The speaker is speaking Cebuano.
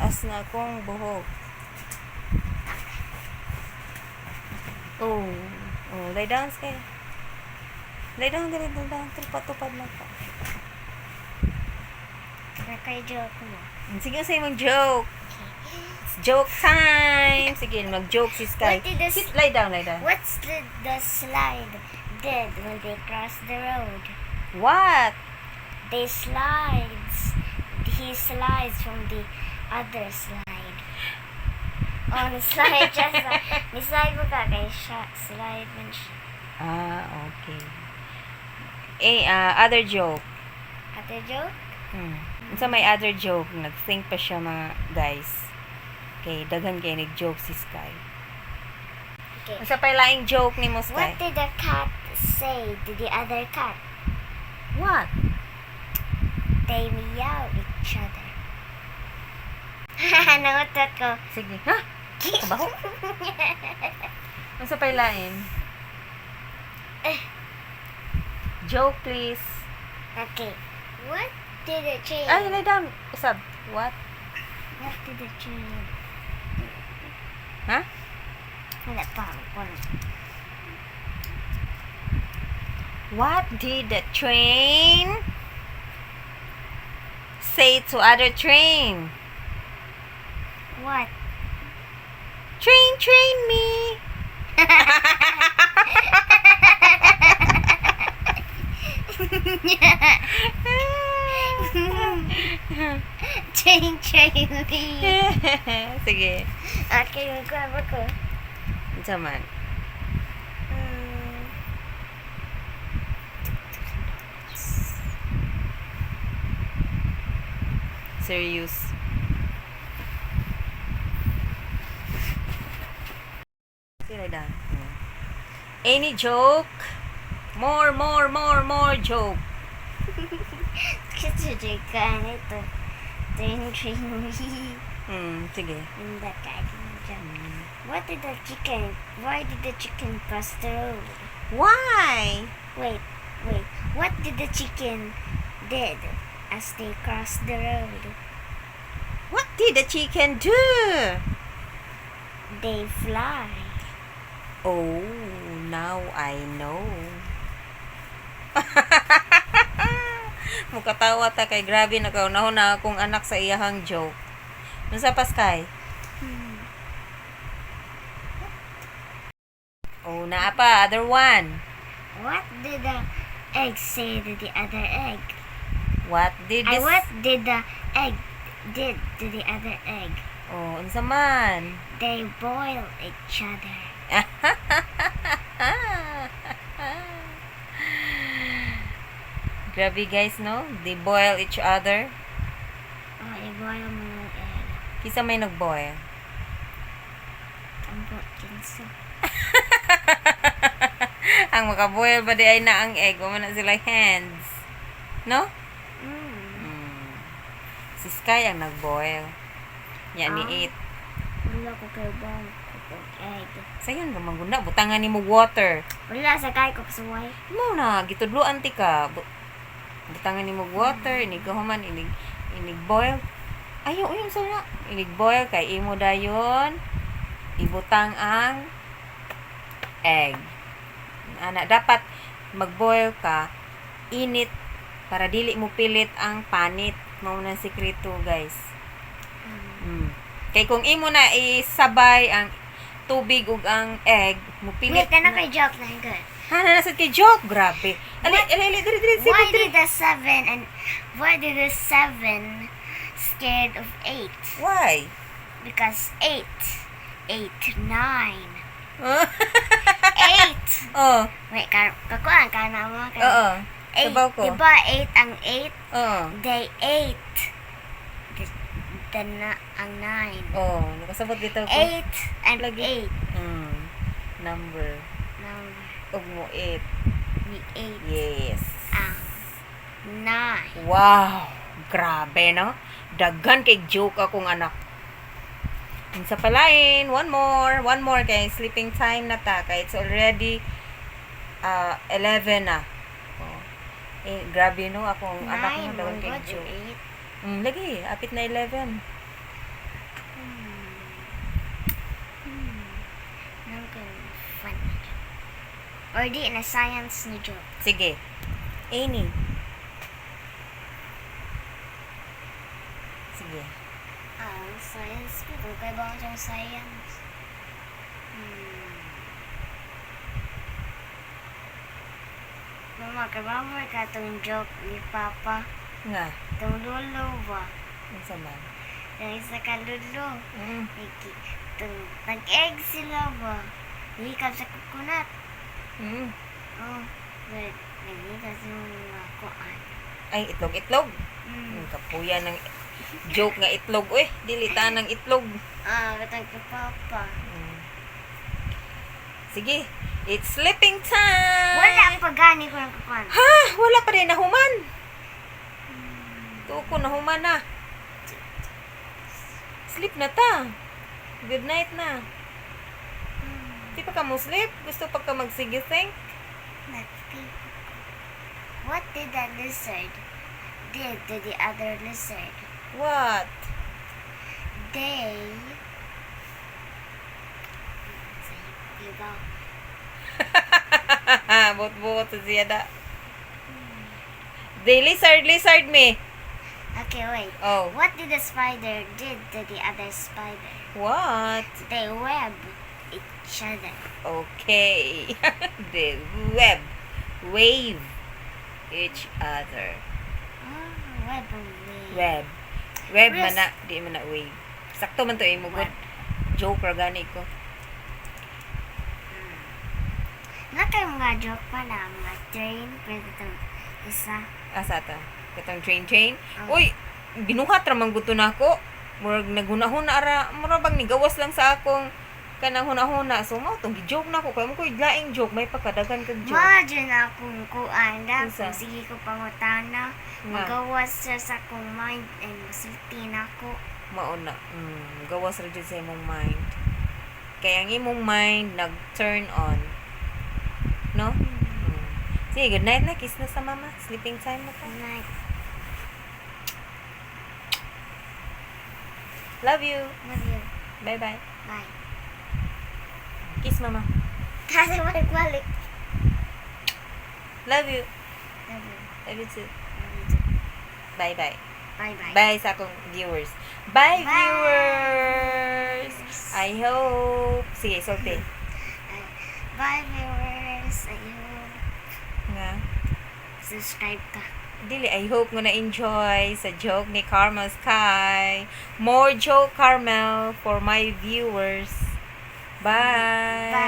Taas na akong buhok. Oh, lay down, Sky. Lay down, dali, lay down. Tupad-tupad na ka. Nakay joke mo. Sige, sa imong joke. It's joke time. Sige, mag-joke si Sky. What did the Sit, lie down, lie down. What's the slide did when they crossed the road? What? They slides. He slides from the other slide. Oh, ni-slide siya sa... Ni-slide mo ka kay siya. Slide man siya. Ah, okay. Eh, other joke. Other joke? Unsa may other joke? Nag-think pa siya, mga guys. Okay, daghan kay nag-joke si Sky. Okay. Unsa pay laing joke nimo, What Sky? Did the cat say to the other cat? What? They meow each other. Nangutot ko. Sige. Ha? Kabaho? Unsa pay lain? Eh. Joke, please. Okay. What did the train? Ay, lay down. Usab. What? What did the train? Ha? Wala pa. Wala. What did the train say to other train? What? "Train, train me." Train, train me. Sige. Okay, magkuha ko. Unsa man? Serious. Sige down. Any joke? More, more, more, more joke. Kasi ka nito. Train, train me. Sige. In the joke. What did the chicken, why did the chicken cross the road? Why? Wait, wait. What did the chicken did as they crossed the road? What did the chicken do? They fly. Oh, now I know. Mukatawa ta kay grabe nakaunahon na akong anak sa iyahang joke. Unsa pa, Sky? Hmm. Oh, naa pa, other one. What did the egg say to the other egg? What did I this what did the egg did to the other egg? Oh, unsa man? They boil each other. Grabe, guys, no? They boil each other. Oh, i-boil mo yung egg. Kinsa may nag-boil? Ambot, kinsa. Ang makaboil ba di ay na ang egg? Wa man na sila hands. No? Mm. Si Sky ang nag-boil. Nya ni Ah. eat. Wala ko kay boil ko og egg. Sayon ra man guna, butangan nimo water. Wala sa kay ko kasuway. Mo na gitudloan ti ka. Butangan nimo water, inig kahuman inig inig boil. Ayo, ayo sa na. Inig boil kay imo dayon ibutang ang egg. Ana, dapat mag-boil ka init para dili mo pilit ang panit. Mao na sikreto, guys. Kay kung imo na isabay ang tubig ug ang egg, mupilit. Wait, kana kay joke na good. Ha, na nasa kay joke. Grabe. Ali, ali, ali, diri, diri, sige, Why diri. did the seven and why did the seven scared of eight? Why? Because eight, eight, nine, eight. Oh, Wait, ka kakuan ka na mo. oo. Eight. Sabaw ko. Diba eight ang eight? Oo. They ate the na, ang nine. Oh, nakasabot bitaw ko. Eight and Lagi. Eight. Number. Number. Ug mo eight. Ni eight ang nine. Wow! Grabe, no? Daghan kay joke akong anak. Unsa palain, one more, one more kay sleeping time na ta kay it's already 11 na. Oh. Eh, grabe no akong anak Nine, mo, daghan one kay good, joke. eight. Lagi, apit na 11. Or di na science ni joke. Sige. Any. Sige. Ah, science ko. Kay ba ang science? Mama, kay ba mo ka tong joke ni Papa? Nga. Tong lulo ba? Unsa man? Yung isa ka lulo. Tong nag-egg sila ba? Hikap sa coconut. Oh, but nagika sa mga kuan. Ay, itlog-itlog. Kapuya ng joke nga itlog. Uy, dili ta ng itlog. Ah, katong kay Papa. Sige. It's sleeping time! Wala pa gani ko ng kuan. Ha? Wala pa rin nahuman. Tuko, nahuman na. Sleep na ta. Good night na. Di pa ka mo sleep? Gusto pa ka magsige think? Let's be. What did the lizard did to the other lizard? What? They. Diba? Buot-buot sa siya da. They lizard, lizard me. Okay, wait. Oh. What did the spider did to the other spider? What? They web each other. Okay. The web. Wave each other. Oh, web and wave. Web. Web man Risk. na, di man na wave. Sakto man to imo Web. good. Joke ra gani ko. Na kayo mga joke pala, mga train, pwede itong isa. Asa ta? Katong train train. Ah. Uy, binuhat ra man gud to nako. Murag naghunahuna ra, murag bang nigawas lang sa akong kanang hunahuna. So mao tong gi-joke nako kay mo koy laing joke, may pagkadagan kag joke. Imagine akong kuan da, Unsa? kung sige ko pangutana, Nga. magawas siya sa akong mind and masulti na ako. Mao na. Gawas ra jud sa imong mind. Kay ang imong mind nag-turn on. No? Sige, good night na. Kiss na sa mama. Sleeping time na ta. Good night. Love you. Love you. Bye-bye. Bye. Kiss mama. Kasi balik-balik. Love you. Love you. Love you too. Love you too. Bye-bye. Bye-bye. Bye sa akong viewers. Bye, Bye. Viewers! I hope... Sige, sulti. Bye, viewers. I hope Nga. subscribe ka. Dili, I hope nga na-enjoy sa joke ni Carmel Sky. More joke, Carmel, for my viewers. Bye! Bye.